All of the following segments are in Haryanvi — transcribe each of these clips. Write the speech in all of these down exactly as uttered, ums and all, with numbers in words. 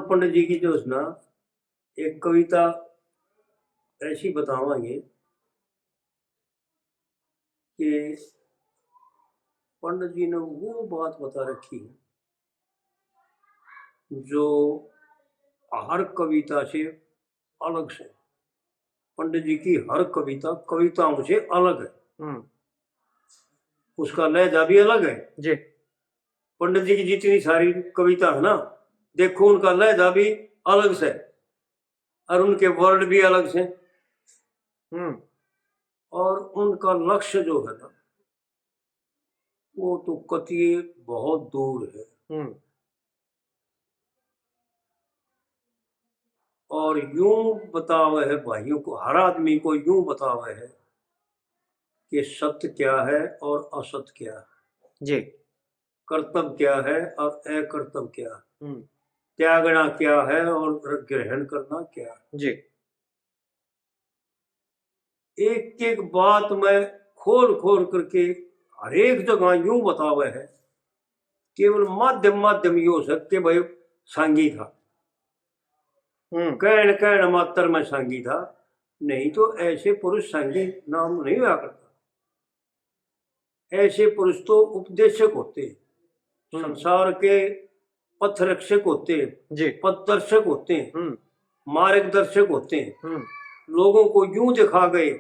पंडित जी की जो है ना, एक कविता ऐसी बतावांगे कि पंडित जी ने वो बात बता रखी है जो हर कविता से अलग से। पंडित जी की हर कविता कविताओं से अलग है। हम्म। उसका लहजा भी अलग है। जी। पंडित जी की जितनी सारी कविता है ना, देखो, उनका लहजा भी अलग से और उनके वर्ड भी अलग से। हम्म। और उनका लक्ष्य जो है ना, वो तो कति बहुत दूर है। हम्म। और यूं बतावे है भाइयों को, हर आदमी को यूं बतावे है कि सत्य क्या है और असत्य क्या है, जी। कर्तव्य क्या है और अकर्तव्य क्या है, हम्म। त्यागना क्या है और ग्रहण करना क्या है। जी। एक एक बात में खोल खोल करके हर एक जगह यूं बतावे है, केवल माध्यम, माध्यम यो हो सकते भाई सांगी था। हम्म। कहण, कहण मात्र में सांगी था, नहीं तो ऐसे पुरुष सांगी नाम नहीं हुआ करता। ऐसे पुरुष तो उपदेशक होते हैं, हम्म। संसार के पथ रक्षक होते हैं, जी। पथ दर्शक होते हैं, हम्म। मार्गदर्शक होते हैं। हम्म। लोगों को यूं दिखा गए,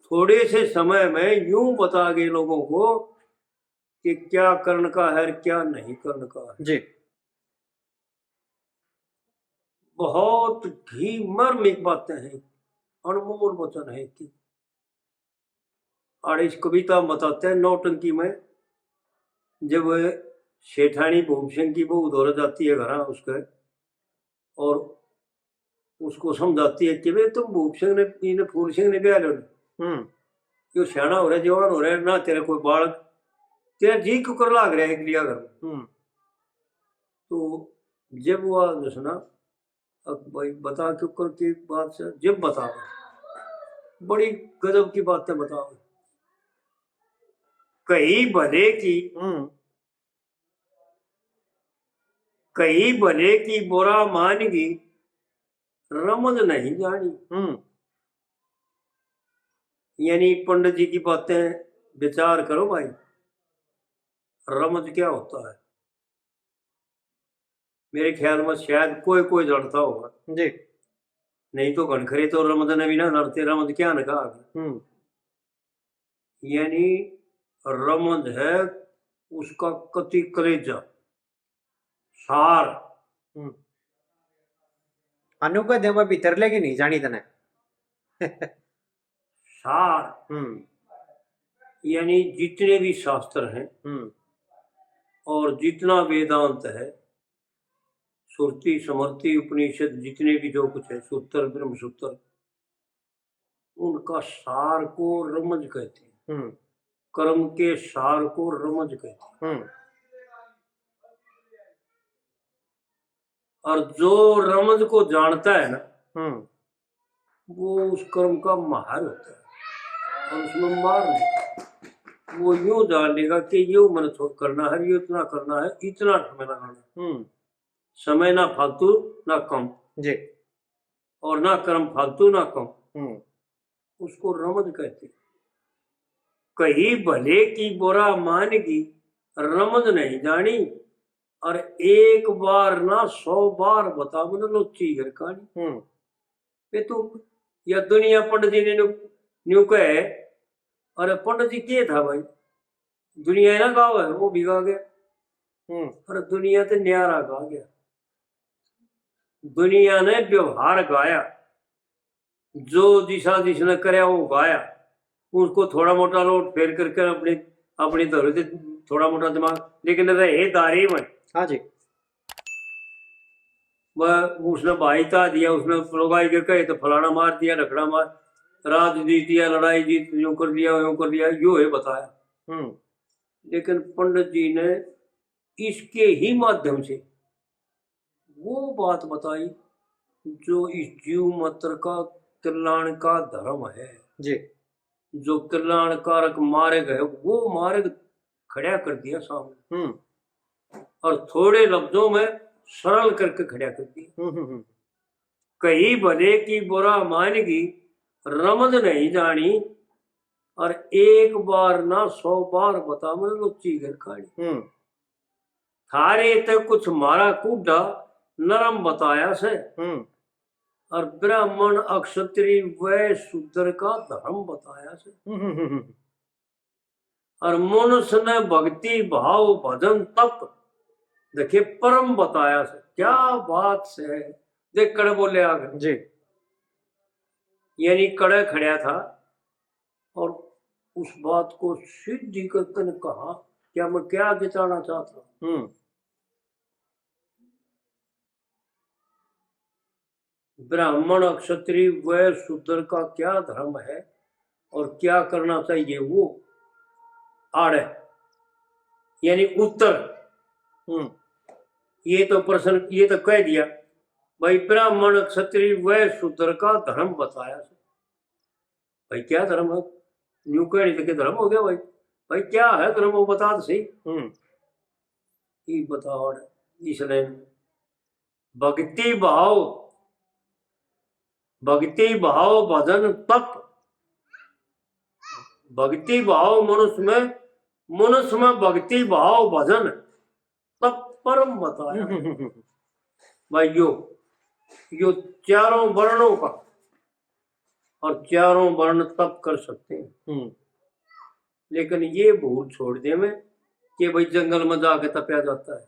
थोड़े से समय में यूं बता गए लोगों को कि क्या करण का है और क्या नहीं करण का है। जी। बहुत ही मार्मिक बातें हैं, अनमोल वचन है कि और इस कविता में बताते हैं, नौटंकी में जब सेठानी भूप सिंह की बहू धोरे जाती है घर उसके, और उसको समझाती है कि भाई, तुम भूप सिंह ने, इन्हें फूल सिंह ने ब्याह लो। हम्म। यो सियाणा हो रहा है, जवान हो रहा है, ना तेरा कोई बालक, तेरा जी क्यों कर लाग रहा है एक लिया घर में? हम्म। तो जब वो जो है ना, अब भाई बता क्यों कर की बात से, जब बता, बड़ी गजब की बातें बताओ। कही भले की, हम्म। कही भले की बुरा मान गई, रमज नहीं जानी। हम्म। यानी पंडित जी की बातें विचार करो भाई, रमज क्या होता है? मेरे ख्याल में शायद कोई कोई जानता होगा। जी। नहीं तो घणखरे तो रमज ने भी ना जानते, रमज क्या ने कहा। हम्म। यानी रमज है उसका कति कलेजा, सार। हम्म। अनु का देवा भीतर लेके नहीं जानी तने। सार। हम्म। यानी जितने भी शास्त्र हैं, हम्म। और जितना वेदांत है, श्रुति, स्मृति, उपनिषद, जितने भी जो कुछ है, सूत्र, ब्रह्म सूत्र, उनका सार को रमज कहते हैं। हम्म। कर्म के सार को रमज कहते हैं। हम्म। और जो रमज को जानता है ना, हम्म। वो उस कर्म का माहिर होता है और उसमें मार नहीं। वो यूं जान लेगा कि यो मैंने थो-, करना है, यो इतना करना है, इतना समय लगाना है। हम्म। समय ना फालतू ना कम। जी। और ना कर्म फालतू ना कम। हम्म। उसको रमज कहते हैं। कही भले की बुरा मान की, रमज नहीं जानी, और एक बार ना सौ बार बता मन लोची घर कहानी। हम्म। ये तो, या दुनिया पंडित जी ने न्यू, न्यू कहे, अरे पंडित जी के था भाई, दुनिया ना गावे, वो भी गा गया। हम्म। अरे दुनिया ते न्यारा गा गया, दुनिया ने व्यवहार गाया, जो जिसा जिसने करया वो गाया, उसको थोड़ा मोटा लोट फेर करके अपनी, अपनी धरो से थोड़ा मोटा दिमाग, लेकिन रहे दायरे में। हाँ जी। वह उसने भाई ता दिया, उसने लुगाई के कहे तो फलाना मार दिया, ढकड़ा मार, राज जीत दिया, लड़ाई जीत, यूं कर दिया, यूं कर दिया, यो है बताया। हम्म। लेकिन पंडित जी ने इसके ही माध्यम से वो बात बताई जो इस जीव मात्र का कल्याण का धर्म है। जी। जो कल्याणकारक मार्ग है, वो मार्ग खड़ा कर दिया सामने। हम्म। और थोड़े लफ्जों में सरल करके खड़ा कर दिया। हम्म, हम्म, हम्म। कही भले की बुरा मान की, रमज नहीं जानी, और एक बार ना सौ बार बता मन लुच्ची घर खानी। हम्म। थारे ते कुछ मारा कूढ़ा नरम बताया से, हम्म। और ब्राह्मण अक्षत्री वै शूद्र का धर्म बताया से। हम्म, हम्म, हम्म, हम्म। और मनुष्य ने भक्ति भाव भजन तप देखे परम बताया से। क्या बात से, देख कड़े बोले आगे। जी। यानी कड़े खड़ा था और उस बात को सीधी करके ने कहा, क्या मैं क्या जताना चाहता हूँ? हम्म। ब्राह्मण, क्षत्रिय, वैश्य, शूद्र का क्या धर्म है और क्या करना चाहिए, वो आड़े, यानी उत्तर। हम्म। ये तो प्रश्न, ये तो कह दिया भाई, ब्राह्मण, क्षत्रिय, वैश्य, शूद्र का धर्म बताया। भाई, क्या धर्म है? न्यू कहनी तो के धर्म हो गया भाई? भाई, क्या है धर्म, वो बता तो सही। हम्म। ये बताओ, इसलिए भक्ति भाव, भक्ति भाव भजन तप, भक्ति भाव मनुष्य में, मनुष्य में भक्ति भाव भजन तप परम बताया। भाई, यो, यो चारों वर्णों का, और चारों वर्ण तप कर सकते हैं। हम्म। लेकिन ये भूल छोड़ दे में कि भाई, जंगल में जाके तपया जाता है।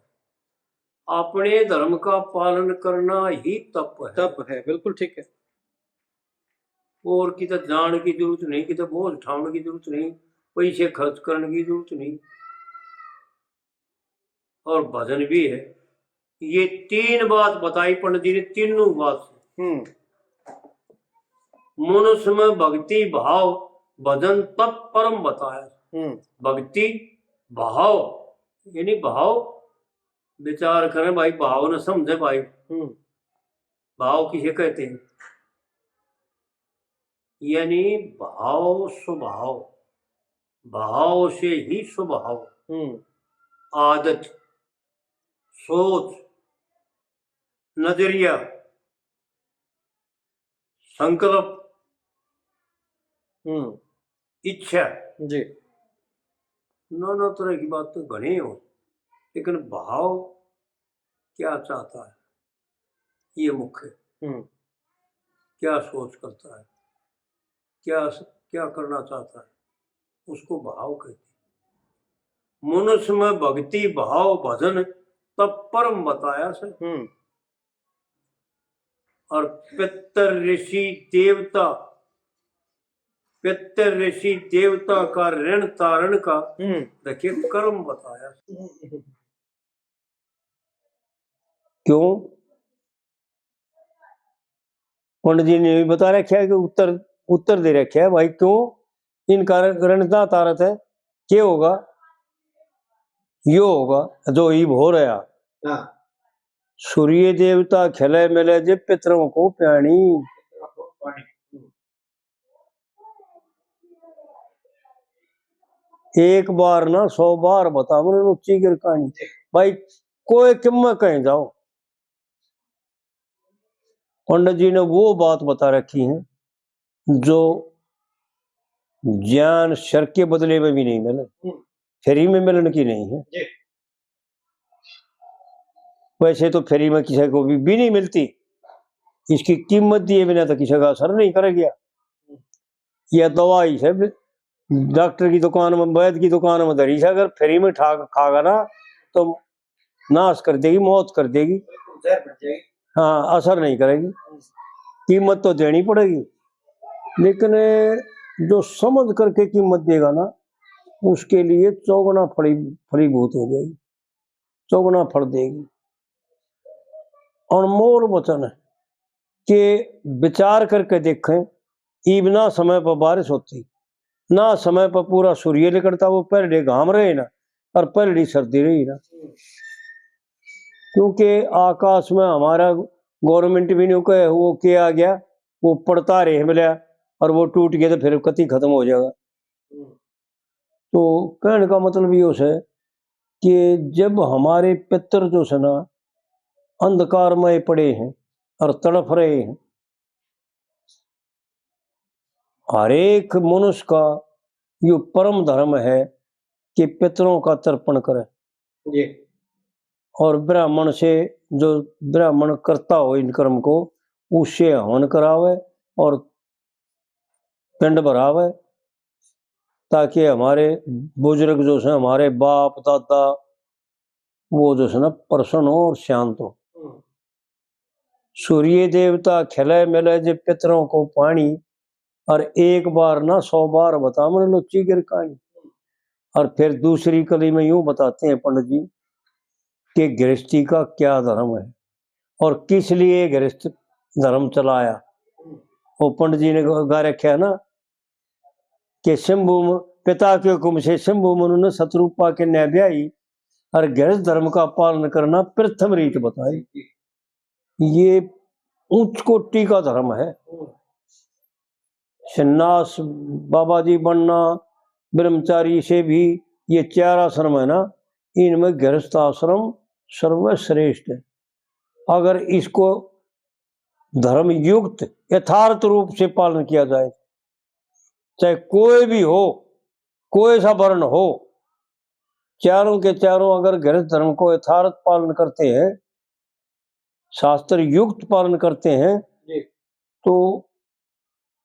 अपने धर्म का पालन करना ही तप है। तप है, बिल्कुल ठीक है। और किते जान की जरूरत नहीं, किते बोझ उठाने की जरूरत नहीं, पैसे खर्च करने की जरूरत नहीं। और भजन भी है। ये तीन बात बताई पंडित जी ने, तीनों बात। हम्म। मनुष्य में भक्ति भाव भजन तप परम बताया। हम्म। भक्ति भाव, यानी भाव विचार करें भाई, भाव ने समझे भाई। हम्म। भाव किसे कहते हैं? यानी भाव स्वभाव, भाव से ही स्वभाव। हम्म। आदत, सोच, नजरिया, संकल्प, हम्म। इच्छा, जी। नाना तरह की बातें घणी हो, लेकिन भाव क्या चाहता है, ये मुख्य। हम्म। क्या सोच करता है, क्या, क्या करना चाहता है, उसको भाव कहते हैं। मनुष्य में भक्ति भाव भजन तप परम बताया से। हम्म। और पितर ऋषि देवता, पितर ऋषि देवता का ऋण तारण का, हम्म। देखिए, कर्म बताया। क्यों? पंडित जी ने भी बता रखा है कि उत्तर, उत्तर दे रखा है भाई, क्यों इनका ऋण ना तारत है, के होगा? यो होगा जो इब हो रहा। हाँ। सूर्य देवता खिले मिले जे पितरों को पानी। एक बार ना सौ बार बता, मैंने ऊंची गिरकानी। भाई, कोई किम्मे कहीं जाओ, पंडित जी ने वो बात बता रखी है जो ज्ञान शर के बदले में भी नहीं मिले, हम्म। फ्री में मिलने की नहीं है। जी। वैसे तो फ्री में किसी को भी, भी नहीं मिलती, इसकी कीमत दिए बिना तो किसी का असर नहीं करेगा। यह दवाई है, डॉक्टर की दुकान में, वैद्य की दुकान में धरी से अगर फ्री में ठा, खागा ना, तो नाश कर देगी, मौत कर देगी। बिल्कुल, जहर बन जाएगी। हाँ, असर नहीं करेगी, कीमत तो देनी पड़ेगी। लेकिन जो समझ करके कीमत देगा ना, उसके लिए चौगुना फली, फलीभूत हो जाएगी, चौगुना फल देगी। अनमोल वचन है कि विचार करके देखें, इब ना समय पर बारिश होती, ना समय पर पूरा सूर्य निकलता, वो पहले घाम रहे ना और पहली सर्दी रही ना, क्योंकि आकाश में हमारा गवर्नमेंट भी नहीं कहे वो के आ गया, वो पड़ता रहे मिला और वो टूट गया तो फिर कति खत्म हो जाएगा। तो कहने का मतलब यो है कि जब हमारे पितर जो है ना, अंधकार में पड़े हैं और तड़फ रहे हैं। हर एक मनुष्य का यो परम धर्म है कि पितरों का तर्पण करे। जी। और ब्राह्मण से, जो ब्राह्मण करता हो इन कर्म को, उससे हवन करावे और पिंड भरावे, ताकि हमारे बुजुर्ग जो से, हमारे बाप दादा, वो जो से ना, प्रसन्न हो और शांत हो। हम्म। सूर्य देवता खिले मिले जे पितरों को पानी, और एक बार ना सौ बार बता मन लोची गिर कहानी। और फिर दूसरी कली में यूं बताते हैं पंडित जी कि गृहस्थी का क्या धर्म है और किस लिए गृहस्थ धर्म चलाया। वो पंडित जी ने गा रखा है ना कि शंभु म-, पिता के हुक्म से शंभु मनु ने शतरूपा के न्याय ब्याही और गृहस्थ धर्म का पालन करना प्रथम रीत बताई। ये उच्च कोटि का धर्म है। सन्यास बाबा जी बनना, ब्रह्मचारी से भी, ये चार आश्रम है ना, इनमें गृहस्थ आश्रम सर्वश्रेष्ठ है। अगर इसको धर्म युक्त यथार्थ रूप से पालन किया जाए, चाहे कोई भी हो, कोई सा वर्ण हो, चारों के चारों अगर गृहस्थ धर्म को यथार्थ पालन करते हैं, शास्त्र युक्त पालन करते हैं, जी। तो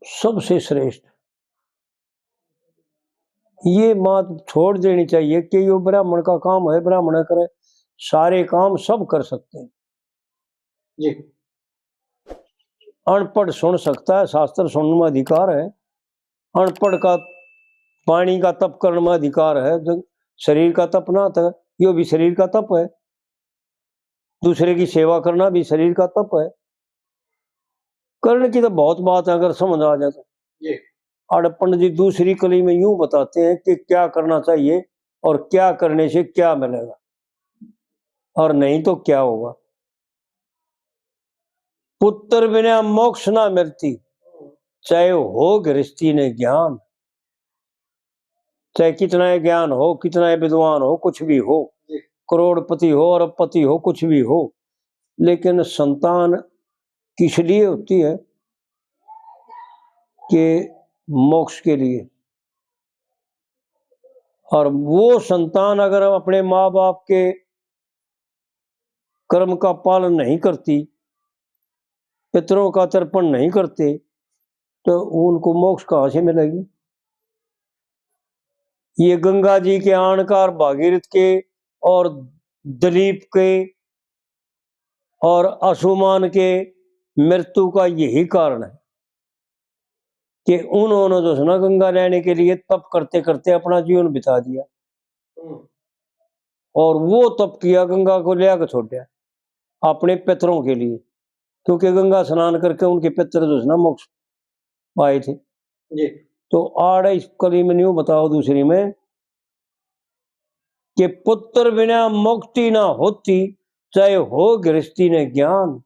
सबसे श्रेष्ठ। ये बात छोड़ देनी चाहिए कि यो ब्राह्मण का काम है, ब्राह्मण करे, सारे काम सब कर सकते हैं। जी। अनपढ़ सुन सकता है, शास्त्र सुनने में अधिकार है। अनपढ़ का पानी का तप करने में अधिकार है, जो शरीर का तप ना था, यो भी शरीर का तप है। दूसरे की सेवा करना भी शरीर का तप है। करने की तो बहुत बात है, अगर समझ आ जाए तो। जी। और पंडित जी दूसरी कली में यूं बताते हैं कि क्या करना चाहिए और क्या करने से क्या मिलेगा और नहीं तो क्या होगा। पुत्र बिना मोक्ष ना मिलती, चाहे हो गृहस्थी ने ज्ञान। चाहे कितना ही ज्ञान हो, कितना ही विद्वान हो, कुछ भी हो, जी। करोड़पति हो, अरबपति हो, कुछ भी हो, लेकिन संतान किस लिए होती है? कि मोक्ष के लिए। और वो संतान अगर अपने माँ बाप के कर्म का पालन नहीं करती, पितरों का तर्पण नहीं करते, तो उनको मोक्ष कहाँ से मिलेगी? ये गंगा जी के आण का और भागीरथ के और दिलीप के और अंशुमान के मृत्यु का यही कारण है कि उन्होंने जो है ना, गंगा लेने के लिए तप करते करते अपना जीवन बिता दिया। हम्म। और वो तप किया, गंगा को ले आके छोड़ा अपने पितरों के लिए, क्योंकि गंगा स्नान करके उनके पितर जो है ना, मोक्ष पाए थे। जी। तो आड़े इस कली में न्यू बताओ दूसरी में कि पुत्र बिना मुक्ति ना होती, चाहे हो गृहस्थी ने ज्ञान।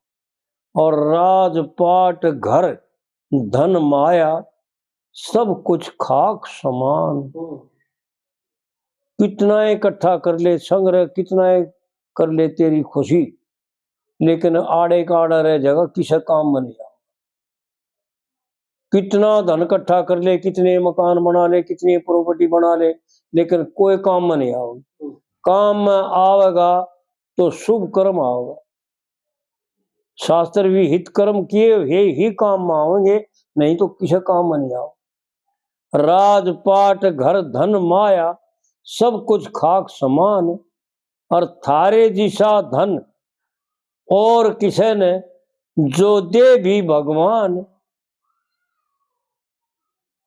और राजपाट घर धन माया, सब कुछ खाक समान। हम्म। कितना इकट्ठा कर ले संग्रह, कितना ही कर ले तेरी खुशी, लेकिन आड़े का आड़ा रह जाएगा, किसी काम में नहीं आएगा। कितना धन इकट्ठा कर ले, कितने मकान बना ले, कितनी प्रॉपर्टी बना ले, लेकिन कोई काम में नहीं आओगे। काम में आवेगा तो शुभ कर्म आओगा। शास्त्र विहित कर्म किए हुए ही काम में आओगे, नहीं तो किसी काम में नहीं आओ। राजपाट घर धन माया, सब कुछ खाक समान। और थारे जिसा धन और किसे ने जो दे भी भगवान।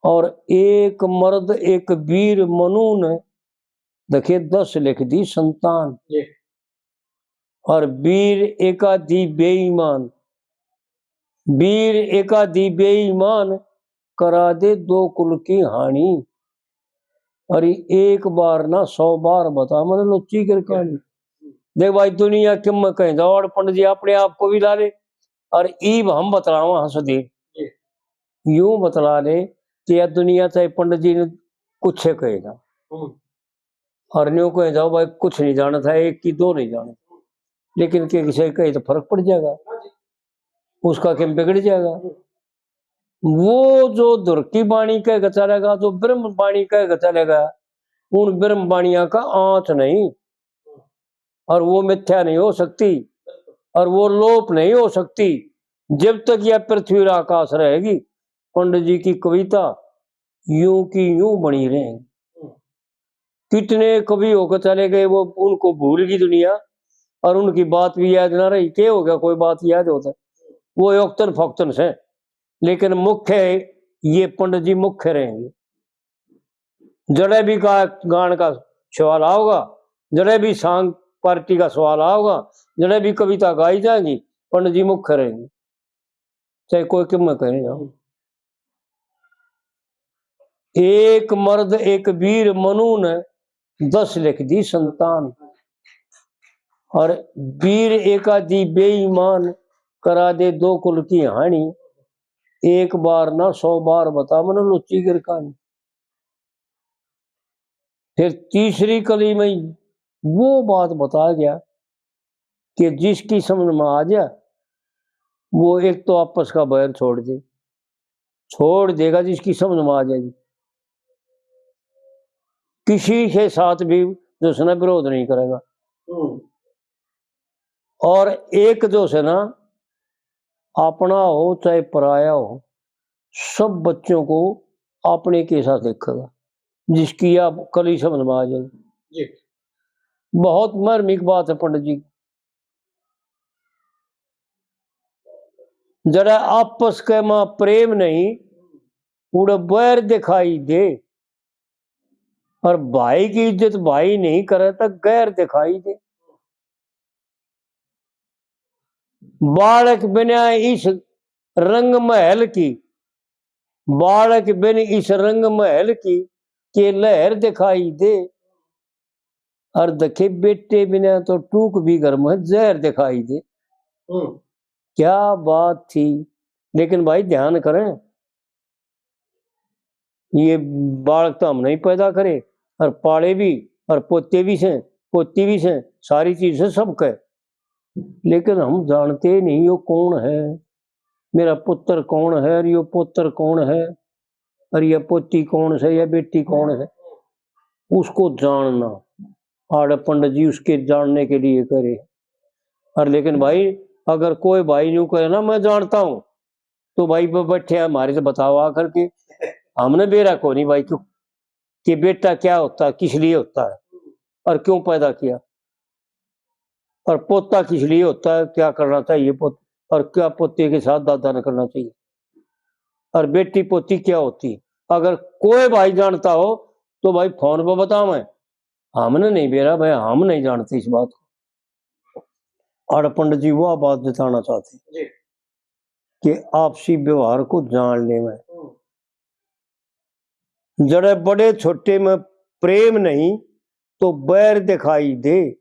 और एक मर्द एक वीर मनु ने, देखिए, दस लिख दी संतान। जी। और वीर एकाधी बेईमान, वीर एकाधी बेईमान, करा दे दो कुल की हानि। अरे एक बार ना सौ बार बता, मन लोची कर कहानी। देख भाई, दुनिया किम में कहीं जाओ, और पंडित जी अपने आप को भी ला ले, और ईब हम बतलावा हंसदेव। जी। यूं बतला ले कि यह दुनिया चाहे पंडित जी ने कुछ कहेगा। हम्म। और न्यू कहे जाओ भाई, कुछ नहीं जाना था, एक की दो नहीं जाना। लेकिन के किसी कहे तो फर्क पड़ जाएगा, उसका किम बिगड़ जाएगा। वो जो धुर की बाणी कह के चलेगा, जो ब्रह्म बाणी कह के चलेगा, उन ब्रह्म बाणिया का आंत नहीं, और वो मिथ्या नहीं हो सकती, और वो लोप नहीं हो सकती। जब तक यह पृथ्वी और आकाश रहेगी, पंडित जी की कविता यूं की यूं बनी रहेंगी। कितने कवि होकर चले गए, वो उनको भूल गई दुनिया, और उनकी बात भी याद ना रही। के हो गया, कोई बात याद होता? वो योक्तन फोक्तन से, लेकिन मुख्य ये पंडित जी मुख्य रहेंगे। जड़े भी गा-, गान का सवाल आओगा, जड़े भी सांग पार्टी का सवाल आओगा, जड़े भी कविता गाई जाएंगी, पंडित जी मुख्य रहेंगे, चाहे कोई किम में कहे जाओ। एक मर्द एक वीर मनु ने दस लिख दी संतान, और वीर एकाधी बेईमान करा दे दो कुल की हानि। एक बार ना सौ बार बता मन लुच्ची गिर कहानी। फिर तीसरी कली में वो बात बता गया कि जिसकी समझ में आ जाए, वो एक तो आपस का बैर छोड़ दे, छोड़ देगा जिसकी समझ में आ जाएगी, किसी के साथ भी जो है ना विरोध नहीं करेगा। हम्म। और एक जो है ना, अपना हो चाहे पराया हो, सब बच्चों को अपने के साथ देखेगा, जिसकी आप कली समझ में आ जाएगी। जी। बहुत मार्मिक बात है पंडित जी। जरा आपस के मां प्रेम नहीं, उड़े बैर दिखाई दे, और भाई की इज्जत भाई नहीं करे तो गैर दिखाई दे। बालक बिना इस रंग महल की, बालक बिन इस रंग महल की, के लहर दिखाई दे। और देखे बेटे बिना तो टूक भी घर में जहर दिखाई दे। हम्म। क्या बात थी। लेकिन भाई ध्यान करें, ये बालक तो हमने ही पैदा करे, और पाले भी, और पोते भी से, पोती भी से, सारी चीज से सबके, लेकिन हम जानते नहीं यो कौन है, मेरा पुत्र कौन है, और यो पुत्र कौन है, और यह पोती कौन से, या बेटी कौन है, उसको जानना। आड़े पंडित जी उसके जानने के लिए करे। और लेकिन भाई, अगर कोई भाई न्यू करे ना, मैं जानता हूँ, तो भाई, ब-, बैठे हैं हमारे से बताओ आकर के, हमने बेरा को नहीं भाई, क्यों, कि बेटा क्या होता है, किस लिए होता है, और क्यों पैदा किया, और पोता किस लिए होता है, क्या करना चाहिए पोत-, और क्या पोते के साथ दादा ने करना चाहिए, और बेटी पोती क्या होती। अगर कोई भाई जानता हो तो भाई फोन पर बतावें, हमने नहीं बेरा भाई, हम नहीं जानते इस बात को। और पंडित जी वो बात बताना चाहते जी। कि आपसी व्यवहार को जान लेवें। हम्म। जड़े बड़े छोटे में प्रेम नहीं तो बैर दिखाई दे,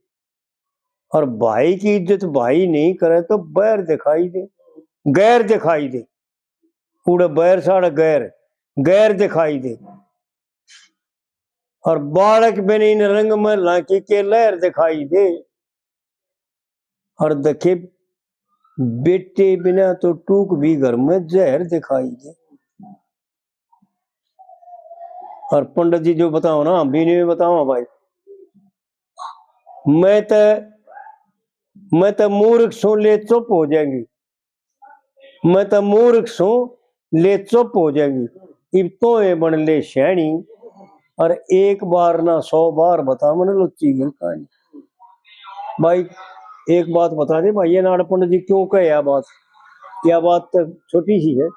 और भाई की इज्जत भाई नहीं करे तो बैर दिखाई दे, गैर दिखाई दे। उड़े बैर साढ़े गैर, गैर दिखाई दे। और बालक बिन इन रंग महलां की के लहर दिखाई दे। और देखे बेटे बिना तो टूक भी घर में जहर दिखाई दे। और पंडित जी जो बताओ ना, हम भी नहीं बताओ भाई। मैं तो, मैं तो मूर्ख सूं, ले चुप हो जाएंगी। मैं तो मूर्ख सूं, ले चुप हो जाएंगी। इब तोए बन ले सयाणी, और एक बार ना सौ बार बता मन लुच्ची गिर कहानी। भाई, एक बात बता दे भाई, ये नाड़ पंडित जी क्यों कहे या बात? या बात तो छोटी सी है।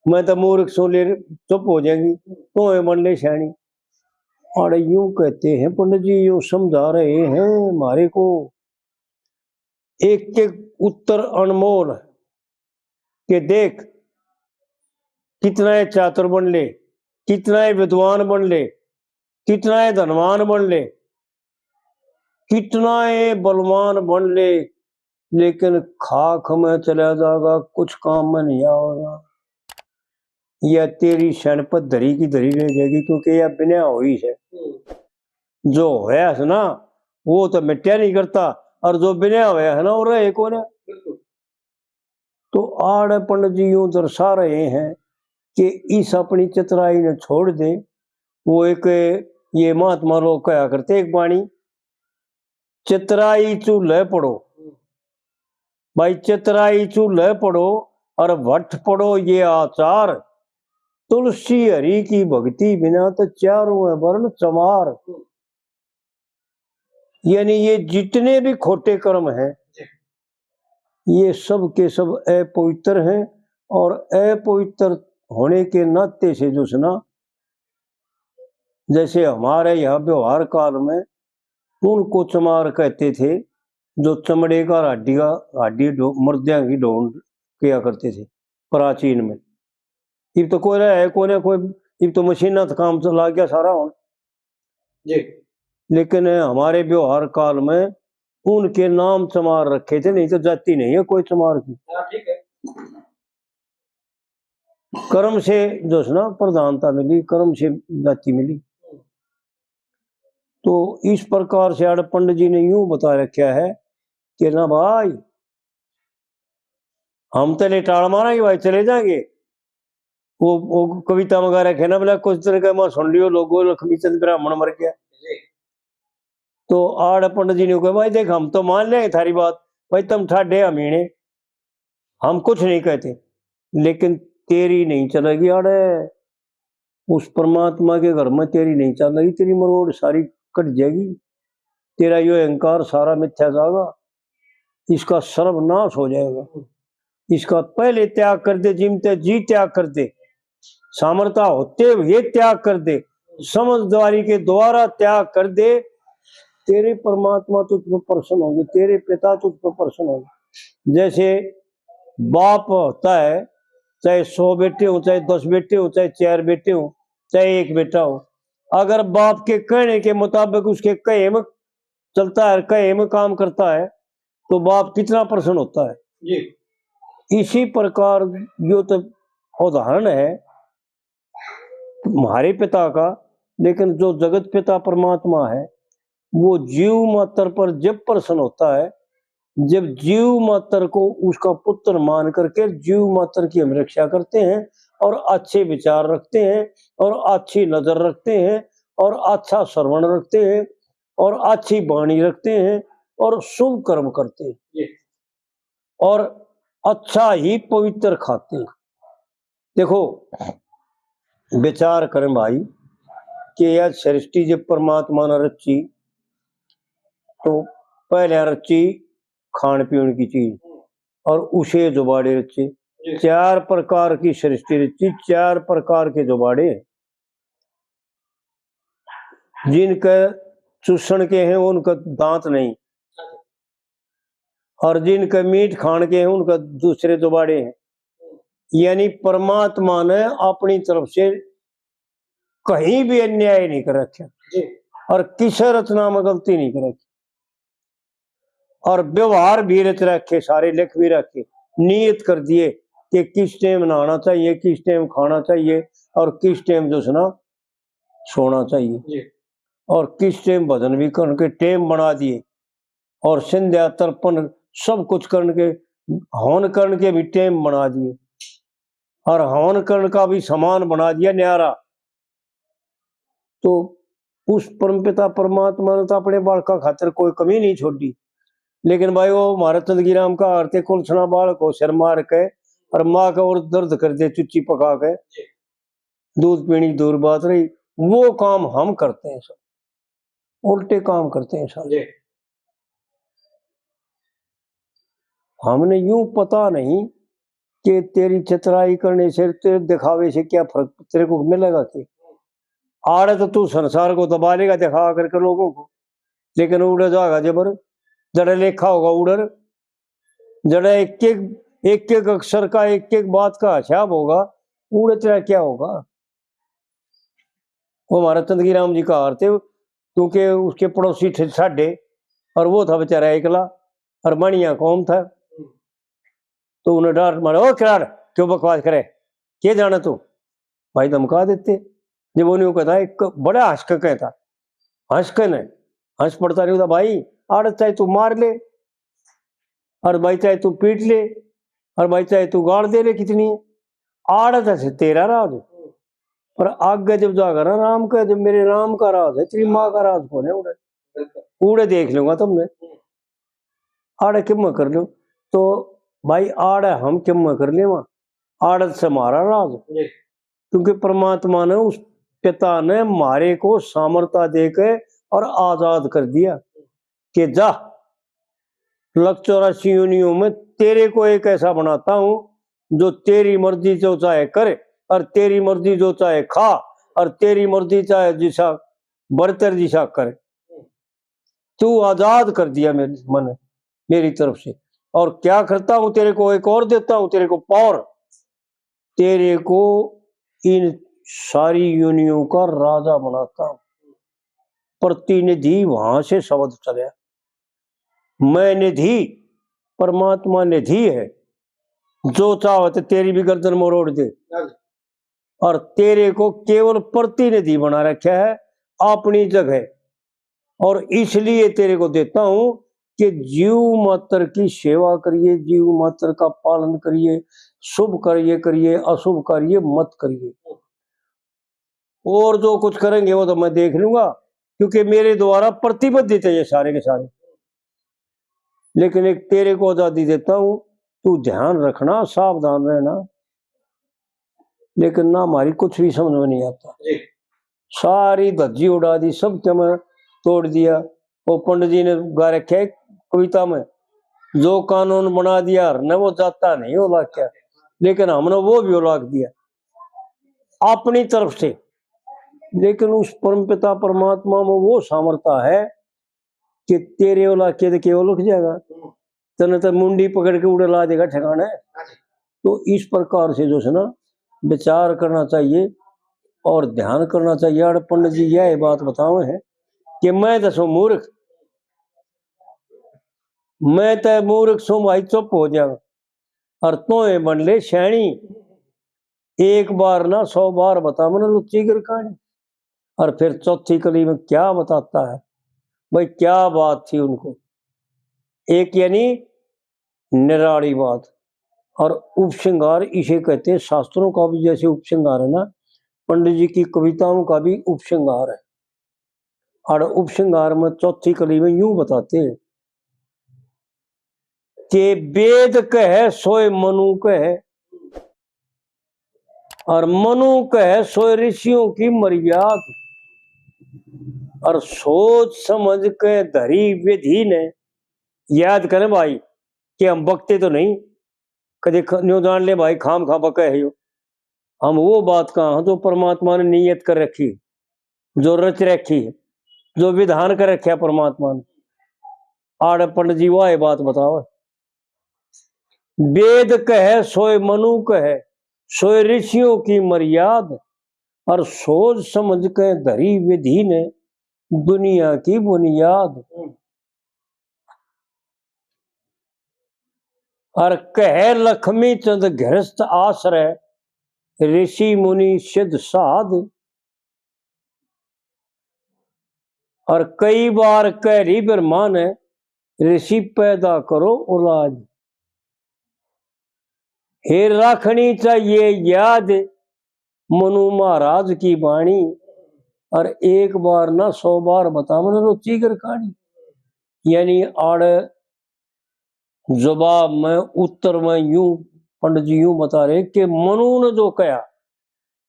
मैं तो मूर्ख सूं, ले चुप हो जाएंगी, तोए बन ले सयाणी। और यूं कहते हैं पंडित जी, यूं समझा रहे हैं हमारे को, एक एक उत्तर अनमोल है। कि देख, कितना ही चातुर बन ले, कितना ही विद्वान बन ले, कितना ही धनवान बन ले, कितना ही बलवान बन ले, लेकिन खाक में चला जाएगा, कुछ काम में नहीं आवेगा। या तेरी सण पर धरी की धरी रह जाएगी, क्योंकि या बिना हुई है। जो होया है ना, वो तो मिट्या नहीं करता, और जो बिना होया है ना, वो रहे कोने। बिल्कुल। तो आड़े पंडित जी यूं दर्शा रहे हैं कि इस अपनी चतुराई ने छोड़ दे। वो एक, ये महात्मा लोग कहा करते एक बाणी, "चतुराई चूल्हे पड़ो।" भाई, चतुराई चूल्हे पड़ो और भट्ट पड़ो ये आचार, तुलसी हरि की भक्ति बिना तो चारों है वर्ण चमार। यानी ये जितने भी खोटे कर्म हैं, ये सब के सब अपवित्र हैं, और अपवित्र होने के नाते से जो है ना, जैसे हमारे यहाँ व्यवहार काल में उनको चमार कहते थे, जो चमड़े का, हड्डी का, हड्डी ढो-, मुर्दियां की ढोंड किया करते थे प्राचीन में। इब तो कोई रहा है कोने, कोई, इब तो मशीना तो काम चला गया सारा हुण। जी। लेकिन हमारे व्यवहार काल में उनके नाम चमार रखे थे, नहीं तो जाति नहीं है कोई चमार की। हाँ, ठीक है। कर्म से जो है ना प्रधानता मिली, कर्म से जाति मिली। तो इस प्रकार से आड़े पंडित जी ने यूं बता रखा है कि ना भाई, हम तो नहीं टाल मारेंगे भाई, चले जाएंगे। वो, वो कविता में गा रखे ना, बोला, "कुछ दिन के मैं सुन लियो लोगों, लक्ष्मी चंद ब्राह्मण मर गया।" तो आड़े पंडित जी ने कहा, "भाई देख, हम तो मान लेंगे थारी बात, भाई तुम ठाडे, हम हीणे, हम कुछ नहीं कहते, लेकिन तेरी नहीं चलेगी आड़े। उस परमात्मा के घर में तेरी नहीं चलेगी, तेरी मरोड़ सारी कट जाएगी, तेरा यो अहंकार सारा मिथ्या जाएगा, इसका सर्वनाश हो जाएगा। इसका पहले त्याग कर दे, जिमते जी त्याग कर दे, सामर्थ्य होते हुए त्याग कर दे, समझदारी के द्वारा त्याग कर दे, तेरे परमात्मा तुझ पर प्रसन्न होंगे, तेरे पिता तुझ पर प्रसन्न होंगे।" जैसे बाप होता है, चाहे सौ बेटे हो, चाहे दस बेटे हो, चाहे चार बेटे हो, चाहे एक बेटा हो, अगर बाप के कहने के मुताबिक उसके कहे में चलता है, कहे में काम करता है, तो बाप कितना प्रसन्न होता है। जी। इसी प्रकार यो तो उदाहरण है हमारे पिता का, लेकिन जो जगत पिता परमात्मा है, वो जीव मात्र पर जब प्रसन्न होता है, जब जीव मात्र को उसका पुत्र मान करके जीव मात्र की हम रक्षा करते हैं और अच्छे विचार रखते हैं और अच्छी नजर रखते हैं और अच्छा श्रवण रखते हैं और अच्छी वाणी रखते हैं और शुभ कर्म करते हैं। जी। और अच्छा ही पवित्र खाते हैं। देखो, विचार करें भाई कि यह सृष्टि जब परमात्मा ने रची, तो पहले रची खान पीन की चीज और उसे जुबाड़े रचे। जी। चार प्रकार की सृष्टि रची, चार प्रकार के जुबाड़े। जिनके चूसण के हैं, उनके दांत नहीं, और जिनके मीठ खान के हैं, उनके दूसरे जुबाड़े हैं। यानी परमात्मा ने अपनी तरफ से कहीं भी अन्याय नहीं कर रखा। जी। और किसी रचना में गलती नहीं कर रखी। और व्यवहार भी रच रखे, सारे लिख भी रखे, नियत कर दिए कि किस टाइम नहाना चाहिए, किस टाइम खाना चाहिए और किस टाइम जो है ना सोना चाहिए। जी। और किस टाइम भजन भी करने के टाइम बना दिए और संध्या तर्पण सब कुछ करने के, हवन करने के भी टाइम बना दिए। और हवन करण का भी सामान बना दिया न्यारा। तो उस परमपिता परमात्मा ने तो अपने बालका खातर कोई कमी नहीं छोड़ी। लेकिन भाई, वो महाराज चंदगी राम का आरते कुलसना बालक हो, सिर मार के और माँ का और दर्द कर दे, चुच्ची पका के, दूध पीने की दूर बात रही, वो काम हम करते हैं सब, उल्टे काम करते हैं सारे। जी। हमने यूं पता नहीं कि तेरी चतुराई करने से, तेरे दिखावे से क्या फर्क तेरे को मिलेगा? कि आड़े तो तू संसार को दबा लेगा दिखा करके लोगों को, लेकिन उड़े जाएगा जबर, जड़े लेखा होगा उड़र, जड़े एक एक, एक एक अक्षर का, एक एक बात का हिसाब होगा, उड़े तेरा क्या होगा? वो हमारा चंदगी राम जी का हार थे, क्योंकि उसके पड़ोसी थे साढ़े, और वो था बेचारा एकला, और मणिया कौन था, तो उन्हें डांट मारे, "ओ किराड़, क्यों बकवास करे, के जाने तू?" भाई धमका देते। जब उन्हें कहता, एक बड़ा हंस के कहता, हंस के ने, हंस पड़ता नहीं होता, "भाई, आड़त चाहे तू मार ले, और भाई चाहे तू पीट ले, और भाई चाहे तू गाल दे ले कितनी, आड़त है तेरा राज। पर आगे जब जाकर ना राम का, जब मेरे राम का राज है, तेरी माँ का राज कौन है उड़े? उड़े देख लूंगा तुमने। आड़े किम कर लो। तो भाई आड़े हम किम कर लेवा, आड़त से हमारा राज। क्योंकि परमात्मा ने, उस पिता ने म्हारे को सामर्थ्य देके और आजाद कर दिया कि जा, लख चौरासी योनियों में तेरे को एक ऐसा बनाता हूं जो तेरी मर्जी जो चाहे करे और तेरी मर्जी जो चाहे खा और तेरी मर्जी चाहे जिसा बढ़तर जिसा करे। तू आजाद कर दिया मेरे, मने, मेरी तरफ से। और क्या करता हूं, तेरे को एक और देता हूं, तेरे को पावर, तेरे को इन सारी योनियों का राजा बनाता हूं। प्रतिनिधि वहां से शब्द चला। मैं निधि, परमात्मा निधि है, जो चाहे तो तेरी भी गर्दन मरोड़ दे। और तेरे को केवल प्रतिनिधि बना रखा है अपनी जगह, और इसलिए तेरे को देता हूं कि जीव मात्र की सेवा करिए, जीव मात्र का पालन करिए, शुभ कार्य करिए, अशुभ कार्य मत करिए। और जो कुछ करेंगे वो तो मैं देख लूंगा, क्योंकि मेरे द्वारा प्रतिबंधित है ये सारे के सारे। लेकिन एक तेरे को आजादी देता हूं, तू ध्यान रखना, सावधान रहना। लेकिन ना, हमारी कुछ भी समझ में नहीं आता। सारी धज्जी उड़ा दी, सब के मैं तोड़ दिया। वो पंडित जी ने गा रखे है कविता में, जो कानून बना दिया हर ने, वो जाता नहीं हो लाग क्या, लेकिन हमने वो भी हो लाग दिया अपनी तरफ से। लेकिन उस परमपिता परमात्मा में वो सामर्थ्य है कि तेरे ओला के तो केवल उठ जाएगा, तने तो मुंडी पकड़ के उड़े ला देगा ठिकाने। तो इस प्रकार से जो है ना, विचार करना चाहिए और ध्यान करना चाहिए। और पंडित जी यह बात बतावे हैं कि मैं तो सो मूर्ख, मैं तो मूर्ख सूं भाई, चुप हो जा, और तोए बन ले सैनी। एक बार ना सौ बार बता मन लुच्ची गर कहानी। और फिर चौथी कली में क्या बताता है भाई, क्या बात थी उनको। एक यानी निराली बात, और उपसंहार इसे कहते हैं। शास्त्रों का भी जैसे उपसंहार है ना, पंडित जी की कविताओं का भी उपसंहार है। और उपसंहार में चौथी कली में यूं बताते हैं कि वेद कहे सोए मनु कहे, और मनु कहे सोए ऋषियों की मर्याद, और सोच समझ के धरी विधि ने। याद करें भाई कि हम बकते तो नहीं, कदे ख-, न्यू जान ले भाई, खाम खा बके है यो। हम वो बात कहा जो परमात्मा ने नियत कर रखी, जो रच रखी है, जो विधान कर रखा परमात्मा ने। आड़े पंडित जी वाह बात बताओ, वेद कहे सोए मनु कहे, सोए ऋषियों की मर्याद, और सोच समझ के धरी विधि ने दुनिया की बुनियाद। और कहे लक्ष्मी चंद गृहस्थ आश्रय, ऋषि मुनि सिद्ध साध। और कई बार कह रही ब्रह्मा ने, ऋषि पैदा करो औलाद। हे राखनी चाहिए याद मनु महाराज की बाणी, और एक बार ना सौ बार बता मन रोची कर कहानी। यानी आड़ जवाब में, उत्तर में यूं पंडित जी यूं बता रहे कि मनु ने जो कहा,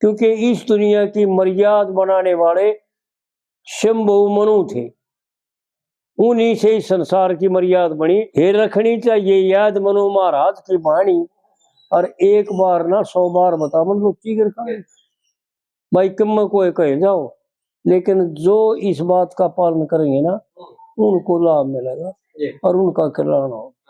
क्योंकि इस दुनिया की मर्याद बनाने वाले शंभु मनु थे, उन्हीं से इस संसार की मर्याद बनी। हे रखनी चाहिए याद मनु महाराज की बाणी, और एक बार ना सौ बार बता मन रोची कर कहानी। भाई, किम में कोई कहे जाओ, लेकिन जो इस बात का पालन करेंगे ना, उनको लाभ मिलेगा जी। और उनका कल्याण होगा।